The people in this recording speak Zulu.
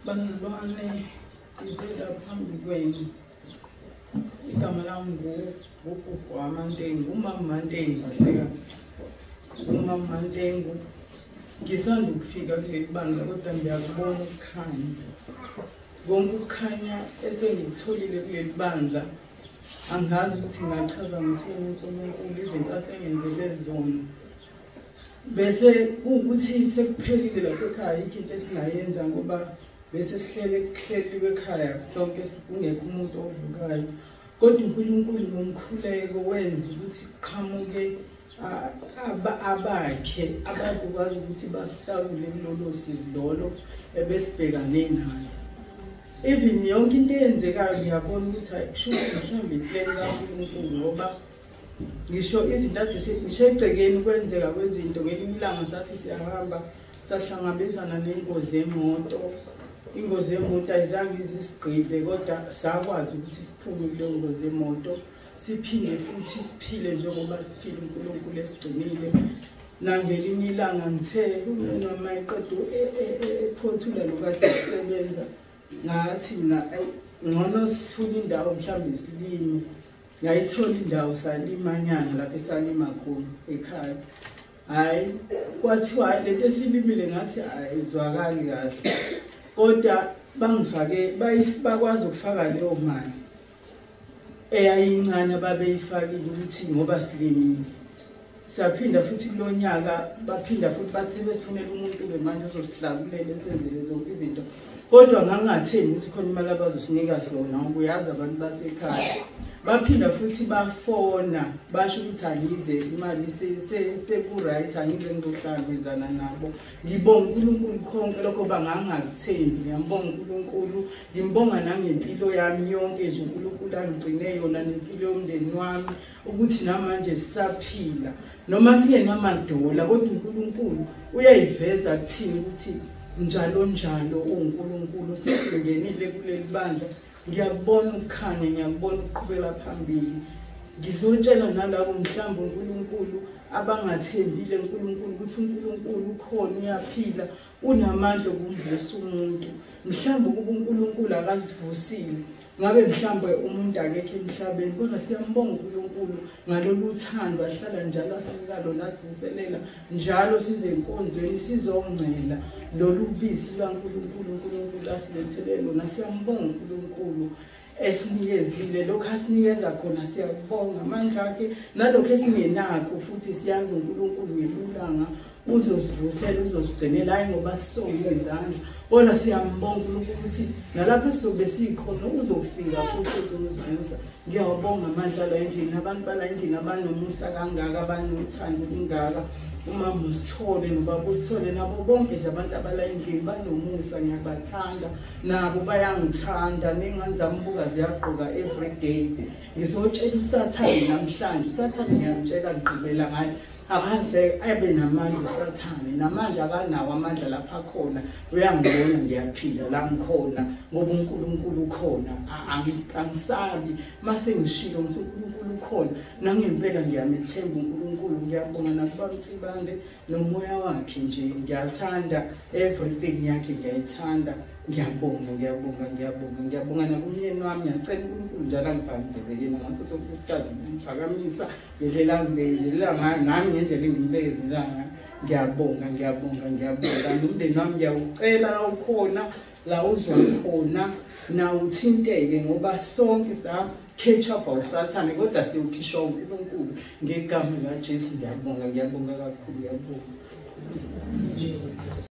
Bazalwane, ngizela phambi kwenu. Igama lami nguGugu waMantengu, uMama Mantengu kahle kahle. UMama Mantengu. Ngisanda ukufika kuleli bandla kodwa ngiyakubona ukukhanya. Konke ukukhanya esengikutholile kuleli bandla angazi ukuthi ngingachaza ngithini uNkulunkulu izinto asengenzele zona. Bese kuwukuthi sekuphelile lapho ekhaya, ayikho into esingayenza ngoba bese sihlele kuhleliwe ekhaya sonke kungekho umuntu ovukayo. Kodwa uNkulunkulu ngomkhuleko wenza ukuthi kuqhamuke abakhe abazokwazi ukuthi basihlakule kulolo sizi lolo ebesibhekane nalo. Even yonke into eyenzekayo ngiyabona ukuthi kusho ukuthi mhlawumbe i-plan kaNkulunkulu, ngoba ngisho izinto ade ngisho egcekeni kwenzeka kwezinto. Ngelinye ilanga sathi siyahamba sahlangabezana nengozi yemoto. Ingozi yemoto ayizange izisigqibe, kodwa sakwazi ukuthi siphume kuleyo ngozi yemoto, siphinde futhi siphile njengoba siphila uNkulunkulu esigcinile. Nangelinye ilanga ngithe noma eqeda ephothula lokade kusebenza, ngathi mina ngcono sifuna indawo mhlawumbe silime. Ngayithola indawo salimanyana lapho esalima khona ekhaya. Hhayi, kwathiwa lento esilimile ngathi ayizwakali kahle, kodwa bangifake bakwazi ukufaka leyo mali eyayincane ababeyifakile ukuthi ngoba silimile. Siyaphinda futhi kulo nyaka baphinda futhi bathi sebesifunela umuntu-ke manje ozosihlakulela esenzele zonke izinto, kodwa ngangingathembi ukuthi khona imali abazosinika sona ngoba uyazi abantu basekhaya. Baphinda futhi bafona basho ukuthi angize imali seku-right, angize ngizohlangabezana nabo. Ngibonga uNkulunkulu konke lokho bangangakuthembi. Ngiyambonga uNkulunkulu, ngimbonga nangempilo yami yonke nje uNkulunkulu angigcine yona nempilo yomndeni wami ukuthi namanje sisaphila noma singenamadola, kodwa uNkulunkulu uyayiveza kuthini ukuthi njalo njalo uNkulunkulu. Sekungenile kuleli bandla ngiyakubona ukukhanya, ngiyakubona ukuqhubela phambili. Ngizotshela nalabo mhlawumbe uNkulunkulu abangathembile uNkulunkulu ukuthi uNkulunkulu ukhona, uyaphila, unamandla okumvusa umuntu. Mhlawumbe ukuba uNkulunkulu akasivusile ngabe mhlawumbe umuntu akekho emhlabeni, kodwa siyambonga uNkulunkulu ngalolu thando ahlala njalo asinika lona, asivuselela njalo size enkonzweni sizongcela lolu bisi lwaNkulunkulu uNkulunkulu asilethele lona. Siyambonga uNkulunkulu esinikezile lokhu asinikeza khona, siyakubonga amandla akhe nalokhu esingenakho futhi siyazi uNkulunkulu ngelulanga uzosivusela, uzosigcinela, hayi ngoba sisonge izandla, kodwa siyambonga uNkulunkulu ukuthi nalapho esizobe sikhona uzofika futhi uzosivusa. Ngiyawabonga amandla la endlini, abantu bala endlini abanomusa kangaka, abanothando olungaka. Umama uSithole nobaba uSithole nabo bonke nje abantu abala endlini banomusa, ngiyabathanda nabo bayangithanda, ney'ngane zami buka ziyagqoka everyday. Ngizotshela uSathane namhlanje, uSathane ngiyamtshela ngigqibela ngaye, akaze abe namandla uSathane, namanje akanawo amandla lapha khona. Uyangibona ngiyaphila la ngikhona ngoba uNkulunkulu ukhona, angisabi. Mase ngishilo ngithi uNkulunkulu ukhona, nangempela ngiyamethemba uNkulunkulu. Ngiyabonga nakuba Mtsibande nomoya wakhe nje, ngiyathanda everything yakhe, ngiyayithanda. Ngiyabonga, ngiyabonga, ngiyabonga, ngiyabonga nakumyeni wami. Ngiyacela uNkulunkulu njalo angibhalisele yena ngaso sonke isikhathi, ngimphakamisa ngendlela angibekezelela ngayo nami ngendlela engimbekezelela ngayo. Ngiyabonga, ngiyabonga, ngiyabonga. Nomndeni wami ngiyawucela la ukhona, la uzwa khona, nawo uthinteke ngoba sonke sa-catch up awusathane, kodwa siwukhishwa uNkulunkulu ngegama likaJesu. Ngiyabonga, ngiyabonga kakhulu, ngiyabonga.